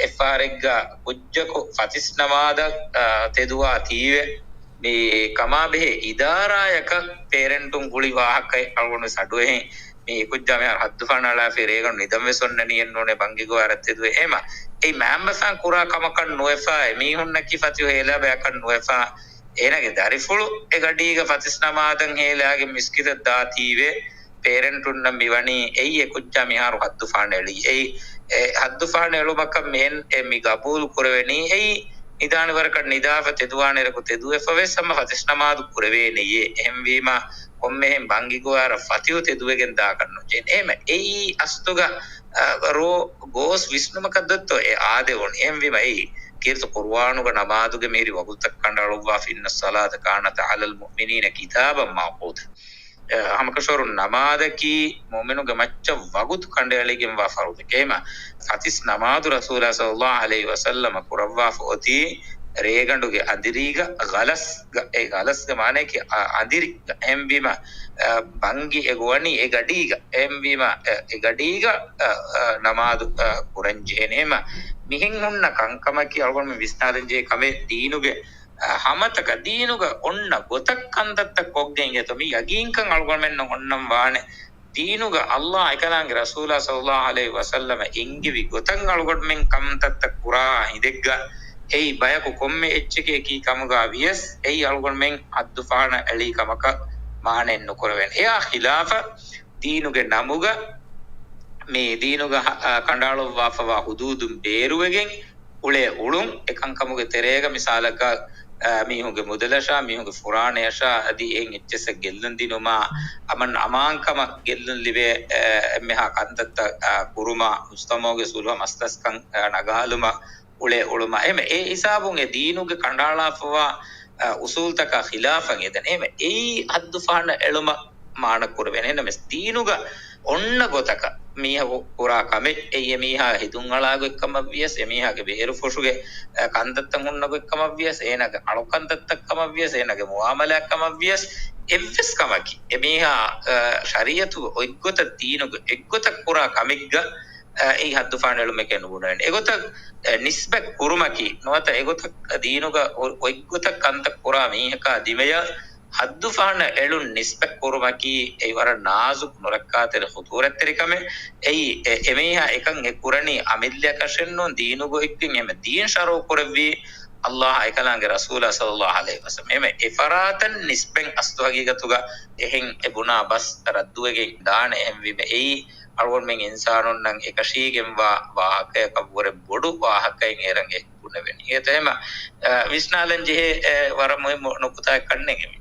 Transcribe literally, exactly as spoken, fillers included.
އެއްފަހަރެއްގަ ކުއްޖަކު ފަތިސް ނަމާދަށް، އާ، ތެދުވާ ތީވެ، މި ކަމާބެހޭ އިދާރާޔަކަށް ޕޭރެންޓުން ގުޅި ވާހަކައެއް އަޅުގަނޑު ސަޑުއެހެން. މި ކުއްޖާ މިހާރު ހައްދުފާނަ އަޅާފި ރޭގަނޑު ނިދަން ވެސް އޮންނަނީއެއް ނޫނޭ، ބަންގި ގޮވާ ރައްތެދުވެ. އެހެމަ އެއީ މައިންބަފައިން ކުރާ ކަމަކަށް ނުވެފާ، އެމީހުންނަކީ ފަތިހު ހޭލާ ބަޔަކަށް ނުވެފާ، އޭނާގެ ދަރިފުޅު އެ ގަޑީގަ ފަތިސް ނަމާދަށް ހޭލާގެން މިސްކިތަށް ދާތީވެ، ޕޭރެންޓުންނަށް މިވަނީ އެއީ އެ ކުއްޖާ މިހާރު ހައްދުފާނަ އެޅީ. އެއީ އެ ހައްދުފާނަ އެޅުމަކަށް މި އެ މި ގަބޫލު ކުރެވެނީ. އެއީ ނިދާނެ ވަރަކަށް ނިދާފަ ތެދުވާނެ ވަރަކު ތެދުވެފަ ވެސް ހަމަ ފަތިސް ނަމާދު ކުރެވޭނެޔޭ. އެހެންވީމަ ކޮންމެހެން ބަންގި ގޮވާ ރަށް ފަތިހު ތެދުވެގެން ދާކަށް ނުޖެހޭނެ. އެހެމަ އެއީ އަސްލުގަ، އަ، ރޯ ގޯސް ވިސްނުމަކަށް ދޮއްތޯ އެ އާދެވުނު. އެހެންވީމަ އެއީ ކީރިތި ޤުރުއާނުގަ ނަމާދުގެ މިހިރި ވަގުތަށް ކަނޑައަޅުއްވާފަ، إن الصلاة كانت على المؤمنين كتابا موقوتا. އެ، ހަމަކަށަވަރުން ނަމާދަކީ މުއުމިނުގެ މައްޗަށް ވަގުތު ކަނޑައެޅިގެންވާ ފަރުޟެކޭ. އެހެމަ ފަތިސް ނަމާދު ރަސޫލާ ޞައްލައްލާހު ޢަލައިހި ވަސައްލަމަ ކުރައްވާފަ އޮތީ ރޭގަނޑުގެ އަނދިރީގަ ޣަލަސްގަ، އެ ޣަލަސްގެ މާނަޔަކީ އަ، އަނދިރިގަ. އެހެންވީމަ، އަ، ބަންގި އެ ގޮވަނީ އެ ގަޑީގަ. އެހެންވީމަ، އެ، އެ ގަޑީގަ، އަ، އަ، ނަމާދު، އަ، ކުރަން ޖެހޭނެ. އެހެމަ މިހެން ހުންނަ ކަންކަމަކީ އަޅުގަނޑުމެން ވިސްނާލަން ޖެހޭ ކަމެއް ދީނުގެ އަ، ހަމަތަކަށް ދީނުގަ އޮންނަ ގޮތަށް ކަންތައްތައް ކޮށްގެން އިނގޭތޯ މި ޔަގީންކަން އަޅުގަނޑުމެންނަށް އޮންނަން ވާނެ. ދީނުގަ އައްލާހް އެކަލާނގެ ރަސޫލާ ޞައްލައްލާހު ޢަލައިހި ވަސައްލަމަ އެންގެވި ގޮތަށް އަޅުގަނޑުމެން ކަންތައްތައް ކުރާ ހިނދެއްގަ އެއީ ބަޔަކު ކޮންމެ އެއްޗެކޭ ކީ ކަމުގަ ވިޔަސް އެއީ އަޅުގަނޑުމެން ހައްދުފާނަ އެޅީ ކަމަކަށް މާނައެއް ނުކުރެވޭނެ. އެއާ ޚިލާފަށް ދީނުގެ ނަމުގަ މި ދީނުގަ ހަ-، އަ، ކަނޑައަޅުއްވާފަވާ ހުދޫދުން ބޭރުވެގެން، އުޅޭ އުޅުން އެކަންކަމުގެ ތެރޭގަ މިސާލަކަށް، އަ، މީހުންގެ މުދަލަށާ، މީހުންގެ ފުރާނަޔަށާ އަދި އެއިން އެއްޗެއްސަށް ގެއްލުން ދިނުމާ، އަމަން އަމާންކަމަށް ގެއްލުން ލިބޭ، އެ، އެންމެހާ ކަންތައްތައް، އަ، ކުރުމާ، މުޖްތަމަޢުގެ ސުލްހަ މަސްލަސްކަން، އަ، ނަގާލުމަށް އުޅޭ އުޅުމާ. އެހެން އެ ހިސާބުން އެ ދީނުގެ ކަނޑައަޅާފަވާ، އަ، އުސޫލްތަކާ ޚިލާފަށް އެދެން. އެހެން އެއީ ހައްދުފާނަ އެޅުމަށް މާނަ ކުރެވޭނެ. އެހެންނަމަވެސް ދީނުގަ އޮންނަ ގޮތަކަށް މީހަކު ކުރާ ކަމެއް، އެއީ އެމީހާ ހެދުން އަޅާ ގޮތްކަމަށް ވިޔަސް، އެމީހާގެ ބޭރުފުށުގެ، އަ، ކަންތައްތައް ހުންނަ ގޮތްކަމަށް ވިޔަސް، އޭނާގެ އަޅުކަންތައްތައް ކަމަށް ވިޔަސް، އޭނާގެ މުޢާމަލާތް ކަމަށް ވިޔަސް، އެއްވެސް ކަމަކީ އެމީހާ، އަ، ޝަރީޢަތުގެ އޮތްގޮތަށް ދީނުގެ އެއްގޮތަށް ކުރާ ކަމެއްގަ، އަ، އެއީ ހައްދުފާނަ އެޅުމެކޭ ނުބުނެވޭނެ. އެގޮތަށް، އަ، ނިސްބަތް ކުރުމަކީ ނުވަތަ އެގޮތަށް ދީނުގަ އޮ-، އޮތްގޮތަށް ކަންތައް ކުރާ މީހަކާ ދިމަޔަށް ހައްދުފާނަ އެޅުން ނިސްބަތް ކުރުމަކީ އެއީ ވަރަށް ނާޒުކު ނުރައްކާތެރި ޚުޠޫރަތްތެރި ކަމެއް. އެއީ އެ-، އެމީހާ އެކަން އެ ކުރަނީ އަމިއްލައަކަށެއް ނޫން، ދީނުގަ އޮތްގެން އެމެ ދީން ޝަރުޢު ކުރެއްވީ އައްލާހް އެކަލާނގެ ރަސޫލާ ޞައްލައްލާހު ޢަލައިހި ވަސައްލަމް. އެމެ އެފަރާތަށް ނިސްބަތް އަސްލު ހަގީގަތުގަ އެހެން އެ ބުނާ ބަސް ރައްދުވެގެން ދާނެ. އެހެންވީމަ އެއީ އަޅުގަނޑުމެން އިންސާނުންނަށް އެކަށީގެންވާ ވާހަކަޔަކަށްވުރެ ބޮޑު ވާހަކައެއް އޭރަށް އެ ބުނެވެނީ. އެތައް ހަމަ، އަ، ވިސްނާލަން ޖެހޭ، އެ، ވަރަށް މުހިއްމު ނުކުތާއެއް ކަންނޭނގެ މި.